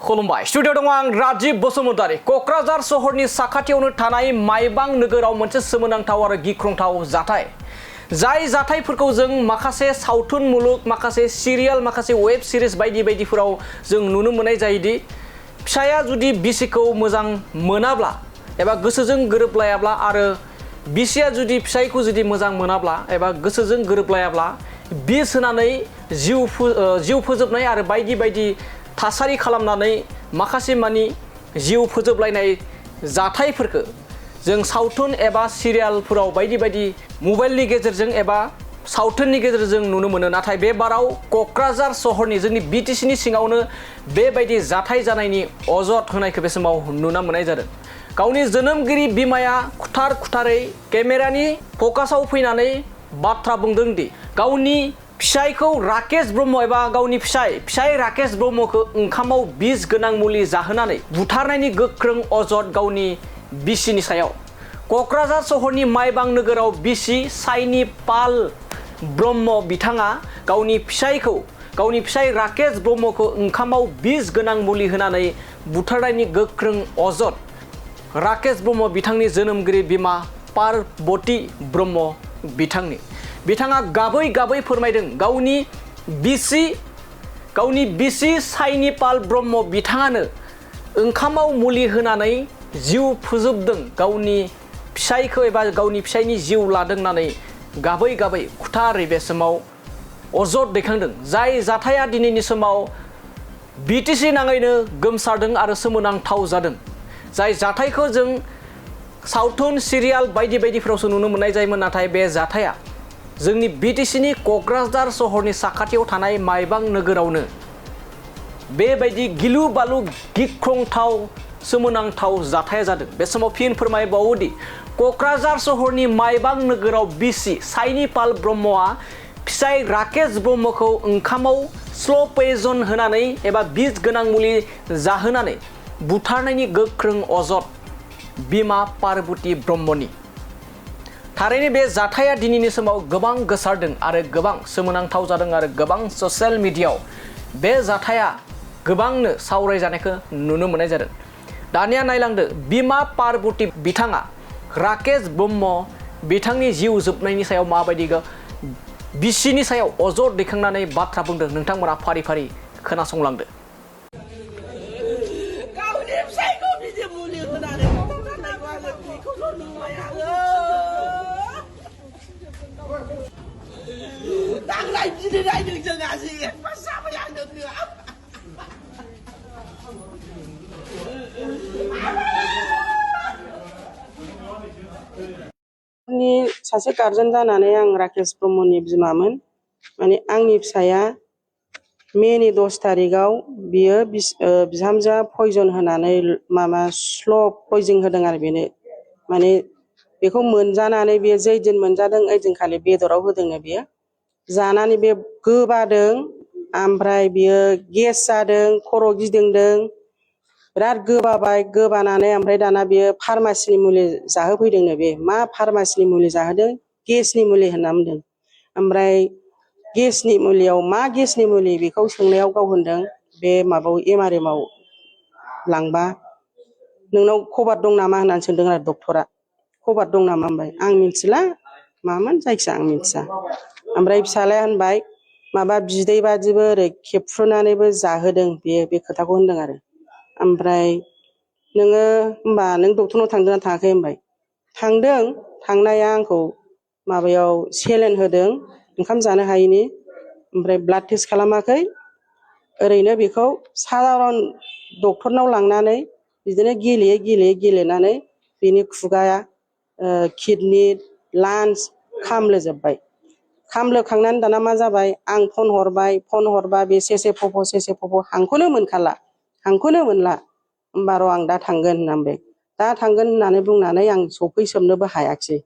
खुलुमबाय स्टुडिअ दङ आं राजीब बसुमतारी कक्राझार सहरनि साखाथियावनो थानाय माइबां नोगोराव मोनसे सोमोनांथाव आरो गिख्रंथाव जाथाय जाय जाथायफोरखौ जों माखासे सावथुन मुलुग माखासे सिरियाल माखासे वेब सिरिज बायदि बायदिफोराव जों नुनो मोननाय जायोदि फिसाया जुदि बिसिखौ मोजां मोनाब्ला एबा गोसोजों गोरोबलायाब्ला आरो बिसिया जुदि फिसायखौ जुदि मोजां मोनाब्ला एबा गोसोजों गोरोबलायाब्ला बिस होनानै जिउ फोजोबनाय आरो बायदि बायदि थासारि खालामनानै माखासे मानि जिउ फोजोबलायनाय जाथायफोरखौ जों सावथुन एबा सिरियालफोराव बायदि बायदि मबाइलनि गेजेरजों एबा सावथुननि गेजेरजों नुनो मोनो नाथाय बे बाराव कक्राझार सहरनि जोंनि बिटिसिनि सिङावनो बेबायदि जाथाय जानायनि अजद होनायखौ बे समाव नुनो मोननाय जादों गावनि जोनोमगिरि बिमाया खुथार खुथारै केमेरानि फकासाव फैनानै बाथ्रा बुंदों दि गावनि फिसायखौ राकेश ब्रह्म एबा गावनि फिसाय राकेश ब्रह्मखौ ओंखामाव बिस गोनां मुलि जाहोनानै बुथारनायनि गोख्रों अजद गावनि बिसिनि सायाव कक्राझार सहरनि माइबां नोगोराव बिसि साइनि पाल ब्रह्म बिथाङा गावनि फिसाय राकेश ब्रह्मखौ ओंखामाव बिस गोनां मुलि होनानै बुथारनायनि गोख्रों अजद राकेश ब्रह्म बिथांनि जोनोमगिरि बिमा पार्बती ब्रह्म बिथाङा गाबै गाबै फोरमायदों गावनि बिसि साइनि पाल ब्रह्म बिथाङानो ओंखामाव मुलि होनानै जिउ फोजोबदों गावनि फिसायखौ एबा गावनि फिसायनि जिउ लादों होननानै गाबै गाबै खुथारै बे समाव अजद दैखांदों जाय जाथाया दिनैनि समाव बिटिसि नाङैनो गोमसारदों आरो सोमोनांथाव जादों जाय जाथायखौ जों सावथुन सिरियाल बायदि बायदिफोरावसो नुनो मोननाय जायोमोन नाथाय बे जाथाया जोंनि बिटिसिनि कक्राझार सहरनि साखाथियाव थानाय माइबां नोगोरावनो बेबायदि गिलु बालु गिख्रंथाव सोमोनांथाव जाथाया जादों बे समाव फिन फोरमायबावोदि कक्राझार सहरनि माइबां नोगोराव बिसि साइनि पाल ब्रह्मआ फिसाय राकेश ब्रह्मखौ ओंखामाव स्ल' पयजन होनानै एबा बिस गोनां मुलि जाहोनानै बुथारनायनि गोख्रों अजद बिमा पार्बती ब्रह्मनि थारैनो बे जाथाया दिनैनि समाव गोबां गोसारदों आरो गोबां सोमोनांथाव जादों आरो गोबां ससियेल मिडियायाव बे जाथाया गोबांनो सावरायजानायखौ नुनो मोननाय जादों दानिया नायलांदो बिमा पार्बती बिथाङा राकेश ब्रह्म बिथांनि जिउ जोबनायनि सायाव माबायदि बिसिनि सायाव अजद दैखांनानै बाथ्रा बुंदों नोंथांमोना फारि फारि खोनासंलांदो सासे गार्जेन जानानै आं राकेश ब्रह्मनि बिमामोन माने आंनि फिसाया मेनि 10 तारिखाव बियो बिहामजोआ पयजन होनानै स्ल' पयजन होदों आरो बेनो माने बेखौ मोनजानानै बियो जै दिन मोनजादों ओइदिनखालि बेदराव होदोंनो बियो जानानै बे गोबादों ओमफ्राय बियो गेस जादों खर' गिदिंदों बिराद गोबाबाय गोबानानै ओमफ्राय दाना बियो फार्मासिनि मुलि जाहोफैदोंनो बे मा फार्मासिनि मुलि जाहोदों गेसनि मुलि होनना बुंदों ओमफ्राय गेसनि मुलियाव मा गेसनि मुलि बेखौ सोंनायाव गाव होनदों बे माबायाव MRM आव लांबा नोंनाव खबर दं नामा होननानै सोंदों आरो डक्टरा खबर दं नामा होनबाय आं मिथिला मामोन जायखिया आं मिथिया ओमफ्राय फिसालाया होनबाय माबा बिदै बादिबो ओरै खेबफ्रुनानैबो जाहोदों बे खोथाखौ होनदों आरो ओमफ्राय नोङो होनबा नों डक्टरनाव थांदोंना थाङाखै होनबाय थांदों थांनाया आंखौ माबायाव सेलेन होदों ओंखाम जानो हायैनि ओमफ्राय ब्लाड टेस्ट खालामाखै ओरैनो बेखौ सादारन डक्टरनाव लांनानै बिदिनो गेलेनानै बेनि खुगाया किडनि लान्स खामलोजोब्बाय खामलोखांनानै दाना मा जाबाय आं फन हरबा बे सेसे फफ' हांखौनो मोनखाला हांखौनो मोनला होमबा र' आं दा थांगोन होनना बुंबाय दा थांगोन होननानै बुंनानै आं सफैसोबनोबो हायाखिसै